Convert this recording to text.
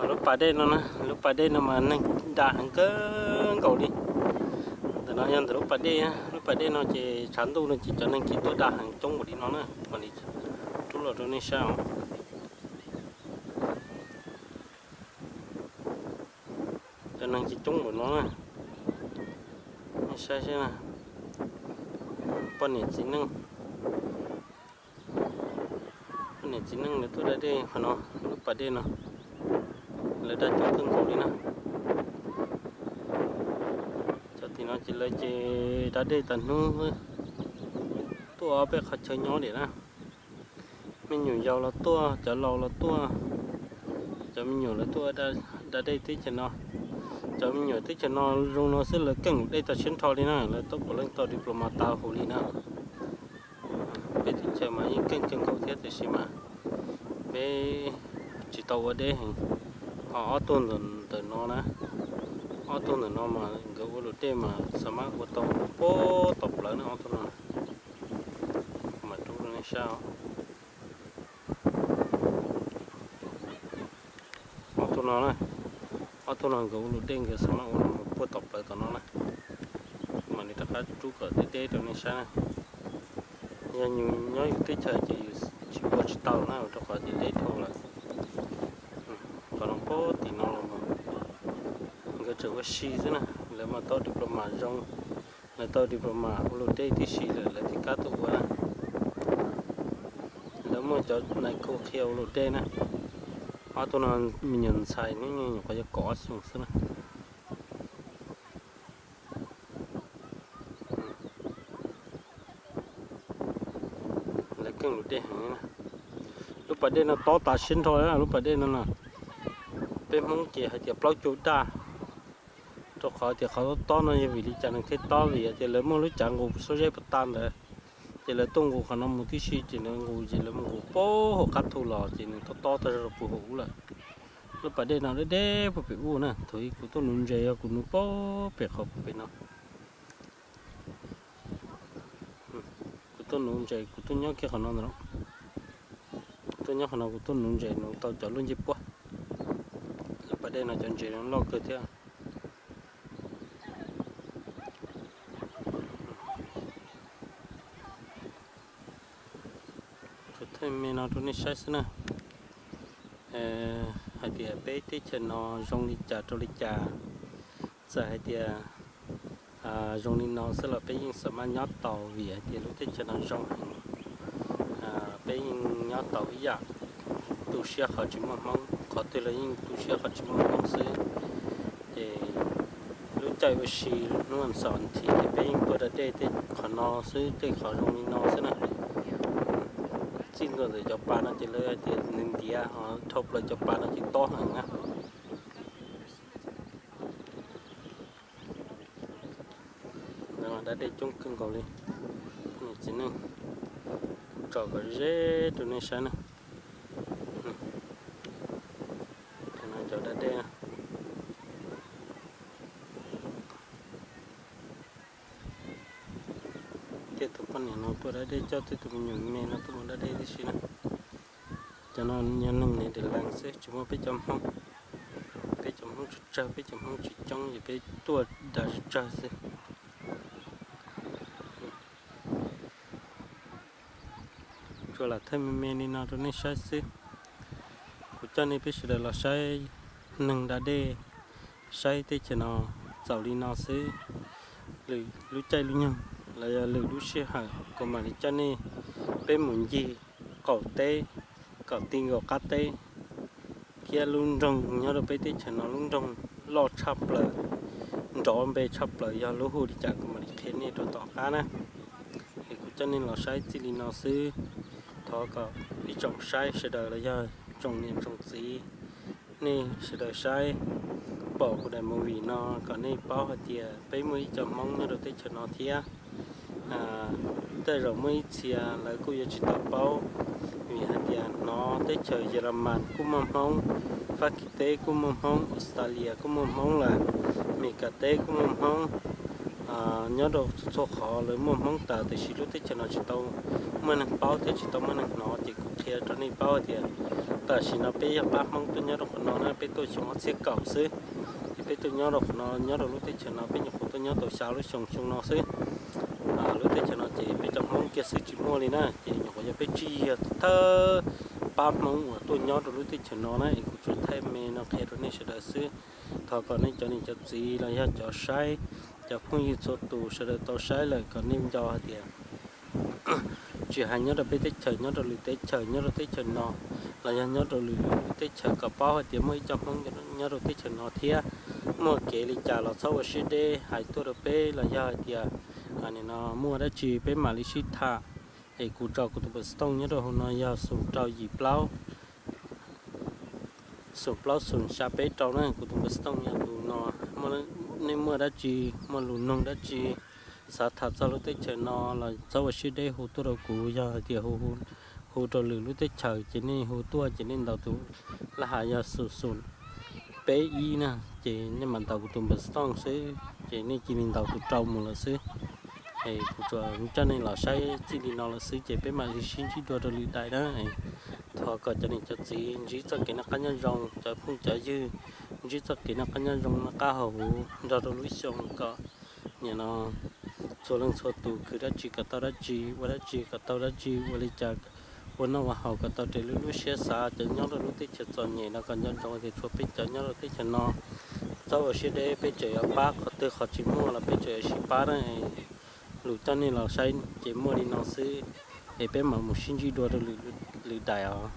Lub pas dej no na, lub pas dej no mas neeg da heev kawg nkaus li. Ntawm no yog ntawm lub pas dej, lub pas dej no ces tshav ntuj no ces cov neeg ces tuaj da heev coob npaum li no na, mam li rub los rau nej saib os. Cov neeg ces coob npaum no na, nej saib seb na, poj niam txiv neej, poj niam txiv neej lawv tuaj da dej qhov no, lub pas dej no lawv da coob kawg nkaus li na. Cov tim no ces lawv ces da dej tag hnub, tuaj ob peb qhov chaw nyob tiam na. Me nyuam yaus los tuaj, cov laus los tuaj, cov me nyuam lawv tuaj da dej teb chaws no. Cov me nyuam teb chaws no zoo no xwb lawv keej lus dej tau siab nrho li na, lawv tau puav leej tau diploma tag huv li na. Peb teb chaws mas yeej keej kawg nkaus thiab tiam sis mas peb tsis tau ua deb heev. Ho ob tug ntawm no na, ob tug ntawm no mas nkawd ua luam dej mas xav mas ua tau puag tom plawv na ob tug no. Kuv mam rub rau nej saib os. Ob tug no na, ob tug no nkawd ua luam dej nkawd xav mas ua no mus puag tom plawv tom no na. Kuv mam li rov qab rub kom deb deb rau nej saib na. Yog yus nyob yus teb chaws ces yus tsis ua tsis tau na rau qhov ces deb dhau lawm. Qhov no puag tim no los nkawd tseem ua si xwb na, lawv mas tau diploma zoo, lawv tau diploma ua luam dej tib si lawm lawv thiaj kam tuaj ua na. Lawv muaj cov nais khu qhia ua luam dej na. Ob tug no me nyuam ntxhais hnub nyoog nyuam qhuav yog kaum ob xyoos xwb na. Lawv keej lus dej heev na. Lub pas dej no tob tas siab nrho lub pas dej no na. Peb Hmoob ces hais tias plaub caug daj, rau qhov tias qhov tob tob no yog vim li cas nws thiaj tob, vim tias lawv muaj lub cav nqus xuab zeb puag ta ntawd, ces lawv tuaj nqus qhov no mus tib si ces lawv nqus ces lawv mus nqus puag hauv qab thu los ces nws tob tob tag zog rau puag hauv ub lawm. Lub pas dej no deb deb puag pem ub na, thaum ub kuv tuaj nuv ntses yog kuv nuv puag pem qhov puag pem no. Kuv tuaj nuv ntses kuv tuaj nyob kiag qhov no ntag. Kuv tuaj nyob qhov no kuv tuaj nuv ntses nuv tau cov lub ncej puab. Lub pas dej no cov ntses no loj kawg thiab. Kuv thaj me no rau nej saib xwb na, hais tias peb teb chaws no zoo li cas rau li cas. Txawm hais tias zoo li no xwb los peb yeej xav mas nyob tau vim hais tias lub teb chaws no zoo heev. Peb yeej nyob tau ib yam, tu siab qhov tsis muaj Hmoob, qhov twg los yeej tu siab qhov tsis muaj Hmoob xwb. Ces lub caij ua si hnub xam nthi ces peb yeej tuaj da dej tej qhov no xwb, tej qhov zoo li no xwb na. Txij ntua ntawm cov pas no ces lawv hais tias nws ntiav, ho dhau plaws cov pas no ces tob heev na. Da dej coob kawg nkaus li. Txiv neej, tso kom ze rau nej saib na. Cov da dej. Tej tus poj niam no tuaj da dej coj tej tus me nyuam me no tuaj mus da dej tib si na. Cov no yog neeg Nederland xwb, tsis muaj peb cov Hmoob. Peb cov Hmoob tsawg tsawg, peb cov Hmoob tsis coob ces peb tuaj da tsawg tsawg xwb. Tsuas lam thawj me me li no rau nej saib xwb. Kuv coj nej peb sawv daws los saib neeg da dej, saib teb chaws no txaus li no xwb. Lwm lub caij lub nyoog los yog lwm lub sij hawm kuv mam li coj nej peb mus ncig qaum teb, qaum ti nkaus qab teb, thiab lub nroog nyob rau peb teb chaws no lub nroog loj tshaj plaws, nrov npe tshaj plaws yog lub hu li cas kuv mam li qhia nej rau tom qab na. Es kuv coj nej los saib txij li no xwb. Thov kom ib tsoom saib sawv daws los yog tsoom niam tsoom txiv, nej sawv daws saib pom kuv daim movie no kom nej paub hais tias peb muaj ib co Hmoob nyob rau teb chaws no thiab. Tej zaum muaj ib txhia lawv kuj yuav tsis tau paub, vim hais tias hnov teb chaws Yelamas kuj muaj Hmoob, Fab Kis teb kuj muaj Hmoob, Australia kuj muaj Hmoob lawm, Meskas teb kuj muaj Hmoob. Nyob rau txhua qhov lawv muaj Hmoob tas, tiam sis lub teb chaws no tsis tau muaj neeg paub thiab tsis tau muaj neeg hnov, ces kuv qhia rau nej paub hais tias Tam sim no peb yog pab Hmoob tuaj nyob rau qhov no na, peb tuaj xyoo ob txhiab kaum xwb. Ces peb tuaj nyob rau qhov no, nyob rau lub teb chaws no peb nyuam qhuav tuaj nyob tau xya lub xyoo xyoo no xwb. Lub teb chaws no ces peb cov Hmoob kiag xwb tsis muaj li na, ces nyuam qhuav yog peb tsib yag thawj pab Hmoob uas tuaj nyob rau lub teb chaws no na, es kuv tsuas thaij me no qhia rau nej sawv daws xwb. Thov kom nej cov niam cov txiv los yog cov saib, cov phooj ywg txhua tus sawv daws tau saib lawm kom nej nco hais tias tsis hais nyob rau peb teb chaws, nyob rau lwm teb chaws, nyob rau teb chaws no, los yog nyob rau lwm lub teb chaws kom paub hais tias muaj ib co Hmoob nyob rau teb chaws no thiab. Muaj kev li cas los txhob ua siab deb hais tuaj rau peb, los yog hais tias no muaj dab tsi peb mam li sib tham. Es kuv tso kuv tus npawb xov tooj nyob rau hauv no yog xoom rau yim plaub, xoom plaub xoom xya peb rau na, kuv tus npawb xov tooj yog tus no. Nej muaj dab tsi, muaj lus nug dab tsi, xav tham txog lub teb chaws no los txhob ua siab deb hu tuaj rau kuv. Yog hais tias hu rau lwm lub teb chaws ces nej hu tuaj ces nej ntaus tus laj has yog xoom xoom peb ib na, ces nej mam ntaus kuv tus npawb xov tooj xwb ces nej cia li ntaus tus rau mus lawm xwb. Es kuv tsuas coj nej los saib txij li no lawm xwb ces peb mam li sib ntsib dua rau lwm daim na. Thov kom cov niam cov txiv ntsib txoj kev noj qab nyob zoo, cov phooj cov ywg ntsib txoj kev noj qab nyob zoo, noj qab haus huv nrog rau lub xyoo kom nim no txhua leej txhua tus khwv dab tsi kom tau dab tsi, ua dab tsi kom tau dab tsi, ua li cas ua noj ua haus kom tau raws li lub siab xav. Cov nyob rau lub teb chaws txom nyem no kom nco ntsoov tias tshuav peb cov nyob rau teb chaws no, txhob ua siab deb, peb tseem yuav pab, qhov twg qhov tsis muaj los peb tseem yuav sib pab na. Lus coj nej los saib ces muaj li no xwb, es peb mam mus sib ntsib dua rau lwm daim os.